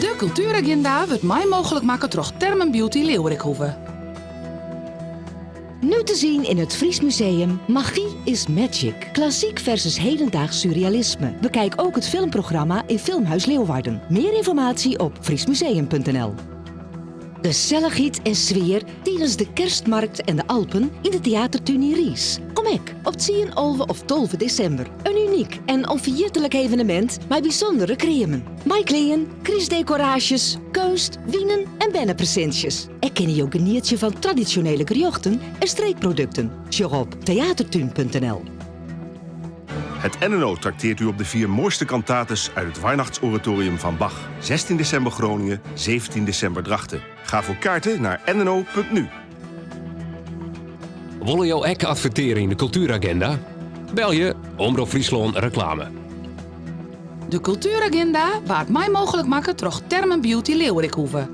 De Kultueraginda wurdt mei mooglik makke troch Thermen Beauty Leeuwerikhoeve. Nu te zien in het Fries Museum Magie is Magic. Klassiek versus hedendaags surrealisme. Bekijk ook het filmprogramma in Filmhuis Leeuwarden. Meer informatie op friesmuseum.nl. Gezelligheid en sfeer tijdens de kerstmarkt en de Alpen in de Theatertún yn Riis. Kom ek op 10, 11 of 12 desimber. In unyk en ûnferjitlik evenemint mei bysûndere kreamen. Mei klean, krystdekoraasjes, keunst, winen en bernepresintsjes. Ek kinne jo genietsje fan tradisjonele gerjochten en streekprodukten. Sjoch op theatertún.nl. Het NNO trakteert u op de vier mooiste cantates uit het Weihnachtsoratorium van Bach. 16 december Groningen, 17 december Drachten. Ga voor kaarten naar nno.nu. Wolle jo ek advertearje yn de Kultueragenda? Belje Omrop Fryslân Reklame. De Kultueraginda waard mei mooglik makke troch Thermen Beauty Leeuwerikhoeve.